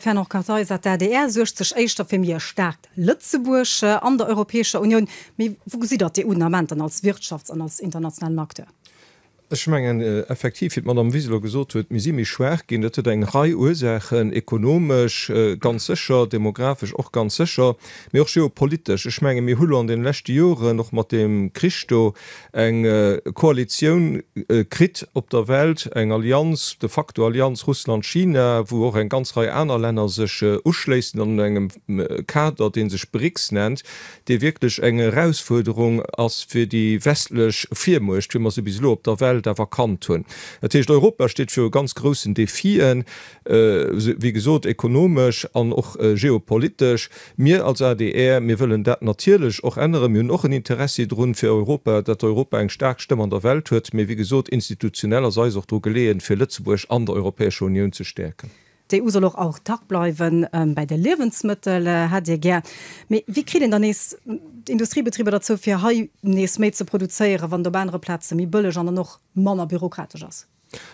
Fernand Kartheiser, d'ADR suergt sech éischter fir méi e staarkt Lëtzebuerg an der Europäescher Unioun. Mee wou gesitt Der d'EU den Ament dann als Wirtschafts an als internationalen Acteur? Ech mengen effektiv, wéi d'Madame Wiseler gesot huet, mir si méi schwaach ginn. Dat huet eng Rei Ursaachen, ekonomesch ganz sécher, demografesch och ganz sécher, mee och geopolitesch. Ech menge mir hu lo an deene leschte Joren, och mat deem Krich do, eng Koalitioun kritt op der Welt, eng Allianz, de facto Allianz Russland-China, wou och eng ganz Rei aner Länner sech uschléissen an engem Kader, dee sech BRICS nennt, dee wierklech eng Erausfuerderung ass fir déi westlech Virmuecht, wéi mer se bis elo op der Welt awer kannt hunn. Dat heescht, Europa steet viru ganz groussen Defien, wéi gesot ekonomesch an och geopolitesch. Mir als adr, mir wëllen dat natierlech och änneren. Mir hunn och en Interessi drun, fir Europa, datt Europa eng staark Stëmm an der Welt huet. Mee wéi gesot, institutionell ass eis och dru geleeën, fir Lëtzebuerg an der Europäescher Unioun ze stäerken. D'EU soll och autark bleiwen bäi de Liewensmëttel, hätt Dir gär. Mee wéi kritt een dann nees d'Industriebetriber derzou, fir hei nees méi ze produzéieren, wann et op anere Plaze méi bëlleg an dann och manner bürokratesch ass?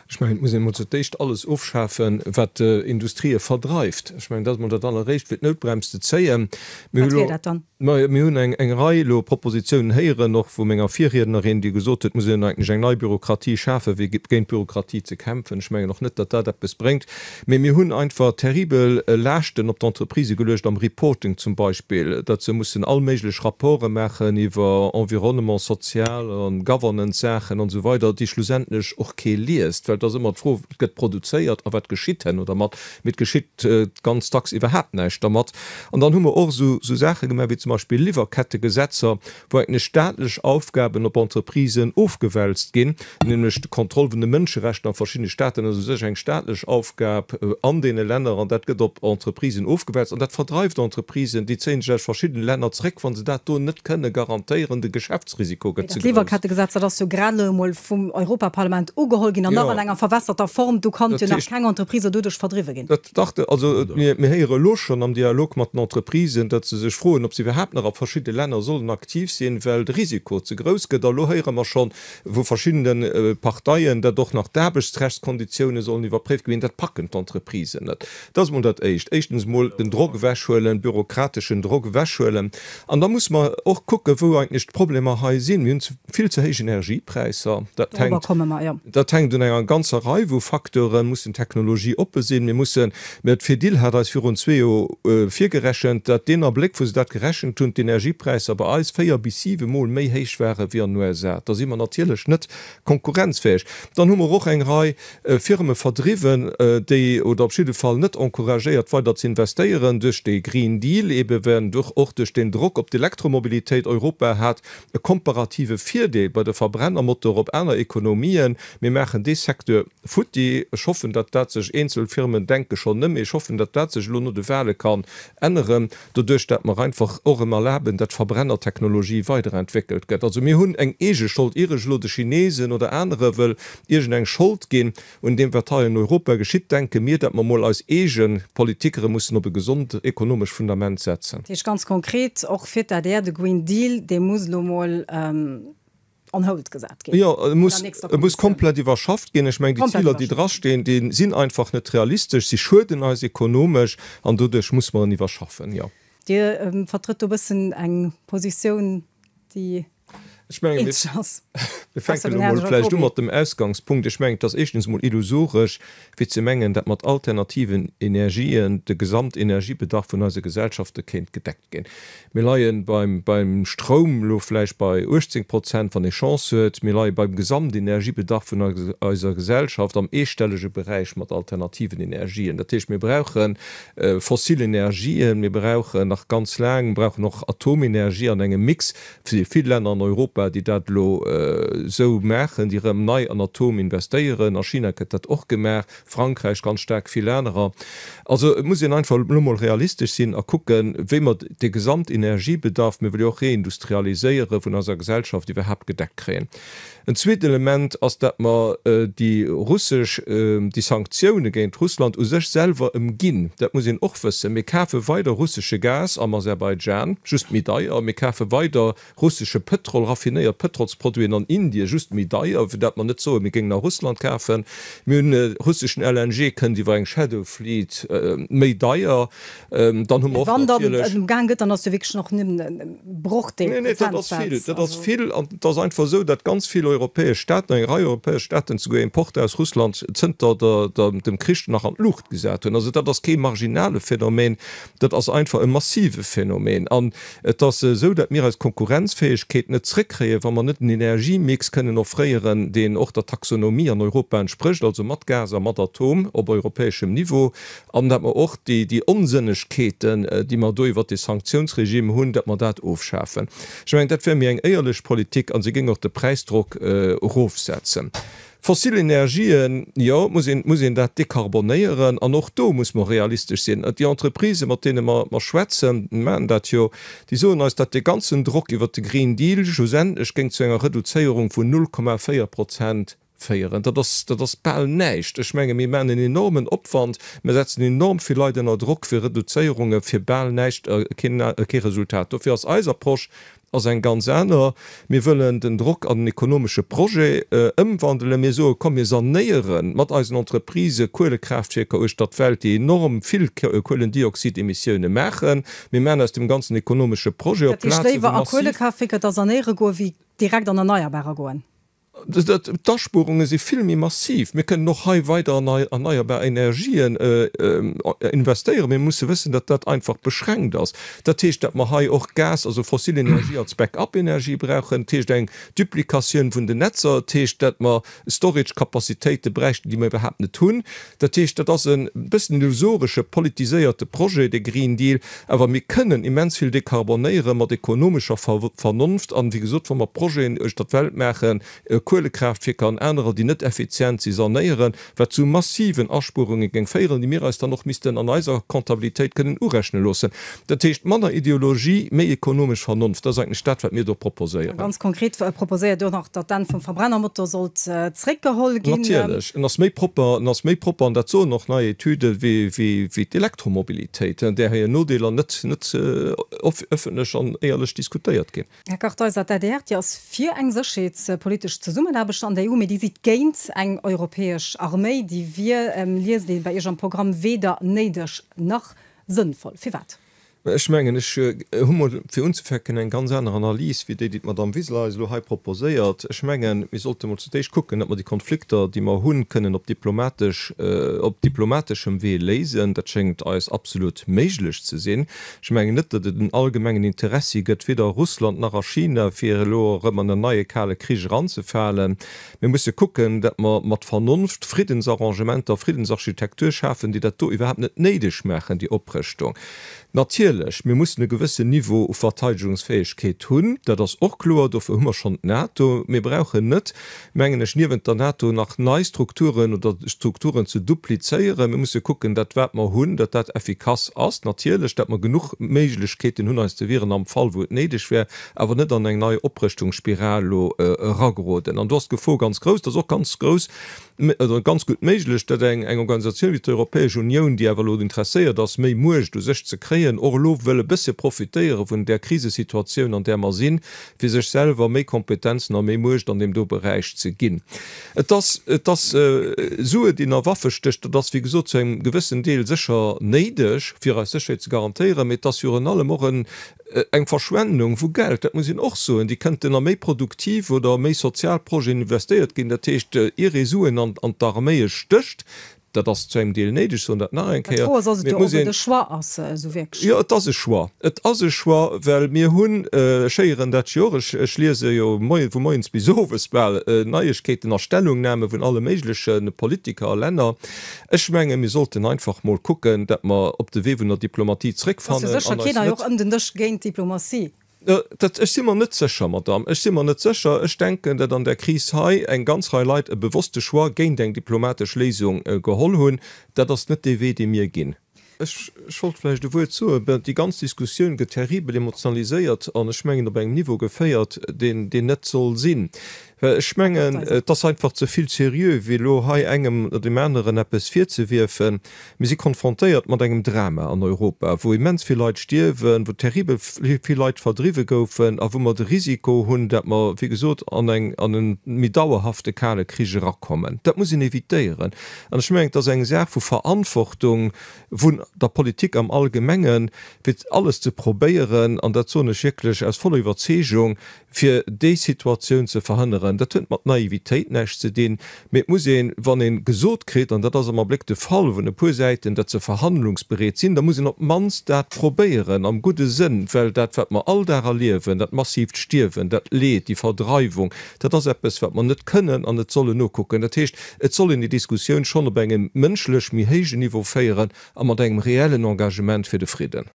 Ech mengen, et muss een emol zu d'éischt alles ofschafen, wat d'Industrië verdreift. Ech mengen, dat ass emol dat Alleréischt, fir d'Noutbrems ze zéien. Mir hu Wat wier dat dann? Majo, mir hunn eng Rei elo Propositionen héieren, och vu menger Virriednerin, déi gesot huet, et muss een eigentlech eng nei Bürokratie schafen, fir géint d'Bürokratie ze kämpfen. Ech mengen och net, datt dat eppes bréngt. Mee mir hunn einfach terribel Laaschten op d'Entreprisë geluecht, am Reporting zum Beispill, datt se mussen all méiglech Rapporte maachen iwwer Environnement, Sozial a Governance-Saachen an esou weider, déi schlussendlech och kee liest, well et ass ëmmer d'Fro, Et gëtt produzéiert, a wat geschitt herno dermat? Mee et geschitt ganz dacks iwwerhaapt näischt dermat. An dann hu mer och esou Saache gemaach, wéi zum Beispill Liwwerkettegesetzer, wou eigentlech staatlech Aufgaben op Entreprisen ofgewälzt ginn, nämlech d'Kontroll vun de Mënscherechter a verschiddene Staaten ass u sech eng staatlech Aufgab an deene Länner, an dat gëtt op Entreprisen ofgewälzt. An dat verdreift Entreprisen, déi zéien sech aus verschiddene Länner zréck, wa se dat do net kënne garantéieren. De Geschäftsrisiko gëtt ze grouss. Dat Liwwerkettegesetz, dat ass jo grad elo emol vum Europaparlament ugeholl ginn an nach an enger verwässerter Form. Do kann jo nach keng Entreprise doduerch verdriwwe ginn. Dach, also mir héiere elo schonn am Dialog mat den Entreprisen, datt se sech froen, ob se iwwerhaapt nach a verschidde Länner sollen aktiv sinn, well de Risiko ze grouss gëtt. A elo héiere mer schonn vu verschiddene Parteien, datt och nach d'Aarbechtsrechtskonditioune sollen iwwerpréift ginn. Dat packen d'Entreprisen net. Dat ass emol dat Éischt. Éischtens emol den Drock ewechhuelen, bürokrateschen Drock ewechhuelen. An da musse mer och kucken, wou eigentlech d'Problemer hei sinn. Mir hunn vill ze héich Energiepräisser. Dat hänkt, dat hänkt un enger ganzer Rei vu Facteuren. Mussen technologieoppe sinn. Mir mussen, mä d'Fedil hat eis virun zwee Joer virgerechent, datt deen Abléck, wou se dat gerechent hunn, d'Energiepräisser bei eis véier bis siwe Mol méi héich ware wéi an den USA. Da si mer natierlech net konkurrenzfäeg. Dann hu mer och eng Rei Firme verdriwwen, déi, oder op jidde Fall net encouragéiert weider ze investéieren duerch dee Green Deal, ebe während och duerch deen Drock op d'Elektromobilitéit. Europa hat e komparative Virdeel bei de Verbrennermotoren op aner Ekonomien. Mir maachen dee Secteur futti. Ech hoffen, datt dat sech, eenzel Firmen denke schonn net méi, ech hoffen, datt dat sech elo no de Wahle kann änneren, doduerch datt mer einfach och erëm erlaben, datt d'Verbrennertechnologie weiderentwéckelt gëtt. Also mir hunn eng eege Schold, ier ech elo de Chinesen oder anere wëll iergendeng Schold ginn un deem wat hei an Europa geschitt, denke mir, datt mer emol eis eege Politik erëm mussen op e gesond ekonomesch Fundament setzen. Dat heescht ganz konkret och fir d'ADR, de Green Deal, dee muss elo mol on hold gesat ginn. Jo, e muss, e muss komplett iwwerschafft ginn. Ech mengen, déi Ziler, déi drastinn, déi sinn einfach net realistesch, si schueden eis ekonomesch an doduerch muss mer en iwwerschaffen, jo. Dir vertrëtt do e bëssen eng Positioun, déi Ech mengen, mir fänken elo mol vläicht u mat dem Ausgangspunkt. Ech mengen, et ass éischtens emol illusoresch, fir ze mengen, datt mat alternativen Energien de Gesamtenergiebedarf vun eise Gesellschafte kéint gedeckt ginn. Mir leie beim Stroum elo vläicht bei 18 Prozent, wann ee Chance huet. Mir leie beim Gesamtenergiebedarf vun eiser Gesellschaft am eestellege Beräich mat alternativen Energien. Dat heescht, mir brauche fossil Energien, mir brauchen nach ganz laang, mir brauchen och Atomenergie an engem Mix. Et si vill Länner an Europa, déi dat elo esou maachen, déi erëm nei an Atom investéieren. A China gëtt dat och gemaach, Frankräich ganz staark, vill anerer. Also et muss een einfach elo mol realistesch sinn a kucken, wéi mer de Gesamtenergiebedarf, mir wëlle jo och reindustrialiséiere vun eiser Gesellschaft, iwwerhaapt gedeckt kréien. En zweet Element ass, dat mer déi russesch, déi Sanktioune géint Russland u sech selwer ëmginn. Dat muss een och wëssen. Mir kafe weider russesche Gas am Aserbaidschan, just méi deier. Mir kafe weider russesche Pëtrol, raffinéiert Pëtrolsproduiten an Indien. Indien, just méi deier, fir dat mer net soen, mir géingen a Russland kafen. Mir hunn russeschen LNG, kënnt iwwer eng Shadow Fleet, méi deier. Dann hu mer och natierlech. Wann dann ëmgaang gëtt, dann ass jo wierklech nach nëmmen e Brochdeel Nee, nee, dat ass vill. Dat ass vill. An et ass einfach esou, datt ganz vill europäesch Staaten, eng Rei europäesch Staaten souguer Importer aus Russland zënter dem Krich nach an d'Luucht gesat hunn. Also dat ass kee marginale Phänomen, dat ass einfach e massive Phänomen. An et ass esou, datt mir eis Konkurrenzfäegkeet net zrëckkréien, wa mer net en Energiemix kënnen offréieren, deen och der Taxonomie an Europa entsprécht, also mat Gas a mat Atom op europäeschem Niveau. An datt mer och déi Onsënnegkeeten, déi mer do iwwert dee Sanktiounsregime hunn, datt mer dat ofschafen. Ech mengen, dat wär méi eng éierlech Politik a se géing och de Präisdrock erofsetzen. Fossil Energien, jo, muss een, muss een dat dekarbonéieren. An och do muss mer realistesch sinn. Déi Entreprisen, mat deene mer, mer schwätzen, maachen dat jo, déi soen eis, datt dee ganzen Drock iwwert de Green Deal schlussendlech géing zu enger Reduzéierung vun 0,4 Prozent Féieren. Dat ass, dat ass bal näischt. Ech menge mir maachen en enormen Opwand, mir setzen enorm vill Leit ënner Drock fir Reduzéierunge fir bal näischt, keen, kee Resultat. Dofir ass eis Approche ass eng ganz aner. Mir wëllen den Drock an en ekonomesche Projet ëmwandelen. Mir soe komm mir sanéiere mat eisen Entreprisë Kuelekraaftwierker uechter d'Welt, déi enorm vill Kuelendioxidemissioune maachen. Mir maachen aus dem ganzen ekonomesche Projet op Dat heescht Plaze wou léiwer a massiv. Kuelekraaftwierker da sanéiere goe wéi direkt an Erneierbarer goen? D'Aspuerunge si vill méi massiv. Mir kënnen och hei weider an erneierbar Energien investéieren, mee mir musse wëssen, datt dat einfach beschränkt ass. Dat heescht, datt mer hei och Gas, also fossil Energie als Back-up-Energie brauchen. Dat heescht eng Duplikatioun vun den Netzer. Dat heescht, datt mer Storage-Capacitéite bräichten, déi mer iwwerhaapt net hunn. Dat heescht, dat ass e bëssen illusoresche, politiséierte Projet, dee Green Deal. Awer mir kënnen immens vill dekarbonéiere mat ekonomescher Vernonft. An, wéi gesot, wa mer Projeten uechter d'Welt maachen, Kuelekraaftwierker an anerer, déi net effizient si, sanéieren, wat zu massiven Aspuerunge géing féieren, déi mir eis dann och missten an eiser Comptabilitéit kënnen urechne loossen. Dat heescht, manner Ideologie, méi ekonomesch Vernonft, dat ass eigentlech dat, wat mir do proposéieren. A ganz konkret proposéiert Dir och nach, datt d'Enn vum Verbrennermotor sollt zréckgeholl ginn. Natierlech, en ass méi propper, en ass méi propper, an dat soen och nei Etüden, wéi d'Elektromobilitéit, där hir Nodeeler net ëffentlech an éierlech diskutéiert ginn. Här Kartheiser, d'ADR, déi ass fir eng sécherheetspolitesch Zesummenaarbecht an der EU, mee déi sidd géint eng europäesch Arméi. Déi wier, liest ee bei Iech am Programm, weder néideg nach Sënnvoll. Firwat? Ech mengen, ech hu mol fir unzefänken eng ganz aner Analys wéi déi, déi d'Madame Wiseler eis elo hei proposéiert. Ech mengen, mir sollte mol zu d'éischt kucken, datt mer déi Konflikter, déi mer hunn, kënnen op diplomatesch, op diplomateschem Wee léisen. Dat schéngt eis absolut méiglech ze sinn. Ech mengen net, datt et en allgemengen Interessi gëtt, weder a Russland nach a China, fir elo erëm an en neie Kale Krich eranzefalen. Mir musse kucken, datt mer mat Vernonft Friddensarrangementer, Friddensarchitektur schafen, déi dat do iwwerhaapt net néideg maachen, déi Oprëschtung. Natierlech, mir mussen e gewëssen Niveau u Verteidegungsfäegkeet hunn, dat ass och kloer, dofir hu mer schonn d'NATO. Mir brauchen net, mengen ech, niewent der NATO nach nei Strukturen oder Strukturen ze duplizéieren. Mir musse kucken, datt wat mer hunn, datt dat effikass ass, natierlech, datt mer genuch Méiglechkeeten hunn, eis ze wieren am Fall wou et néideg wär. awer net an eng nei Oprëschtungsspiral elo erageroden. An do ass d'Gefor ganz grouss, et ass och ganz grouss oder ganz gutt méiglech, datt eng Organisatioun wéi d'Europäesch Unioun, déi awer elo interesséiert ass, méi Muecht u sech ze kréien, och elo wëll e bësse profitéiere vun där Krisesituatioun, an där mer sinn, fir sech selwer méi Kompetenzen a méi Muecht an deem do Beräich ze ginn. Et ass, et ass Sue, déi een a Waffe stécht. Dat ass, wéi gesot, zu engem gewëssen Deel sécher néideg, fir eis Sécherheet ze garantéieren, mee et ass virun allem och en, Eng Verschwendung vu Geld, dat muss een och soen, déi kënnten a méi produktiv oder méi sozial Projeten investéiert ginn. Dat heescht, ier ee Suen an d'Arméie stécht, dat ass zu engem Deel néideg, soen dat nach eng Kéier, D'Fro ass, ass et jo, ob et e Choix ass esou wierklech. Jo, et ass e Choix. Et ass e Choix, well mir hunn, ech héieren dat jo och, ech liese jo vu moies bis owes bal Neiegkeeten a Stellungnahme vun alle méigleche Politiker a Länner, Ech mengen, mir sollten einfach mol kucken, dat mer op de Wee vun der Diplomatie Ass jo zréckfannen sécher an eis keen hei net. och ëm den Dësch géint d'Diplomatie. Dat, ech si mer net sécher, Madame, ech si mer net sécher. Ech denken, dat an där Kris hei eng ganz Rei Leit e bewosste Choix géint eng diplomatesch Léisung geholl hunn. Dat ass net dee Wee, dee mir ginn. Ech wollt vläicht e Wuert soen. Déi ganz Diskussioun gëtt terribel emotionaliséiert an ech mengen op engem Niveau geféiert, deen, deen net soll sinn. Well ech mengen, et ass einfach ze vill seriö, wéi elo hei engem oder deem aneren eppes virzewierfen. Mir si konfrontéiert mat engem Drama an Europa, wou immens vill Leit stierwen, wou terribel vill Leit verdriwwe goufen a wou mer de Risiko hunn, dat mer, wéi gesot, an eng, an e méi dauerhafte Kale Krich erakommen. Dat muss een évitéieren. An ech mengen, et ass eng Saach vu Verantwortung vun der Politik am Allgemengen, fir alles ze probéieren, an dat soen ech wierklech aus voller Iwwerzeegung, fir déi Situatioun ze verhënneren. Dat huet mat Naivitéit näischt ze dinn, mee et muss een, wann ee gesot kritt, an dat ass am Abléck de Fall vun e puer Säiten, datt se verhandlungsbereet sinn, da muss een op d'mannst dat probéieren am gudde Sënn, well dat, wat mer all Dag erliewen, dat massiivt Stierwen, dat Leed, déi Verdreiwung, dat ass eppes, wat mer net kënnen an net sollen nokucken. Dat heescht, et soll een déi Diskussioun schonn op engem mënschlech méi héijen Niveau féieren a mat engem reellen Engagement fir de Fridden.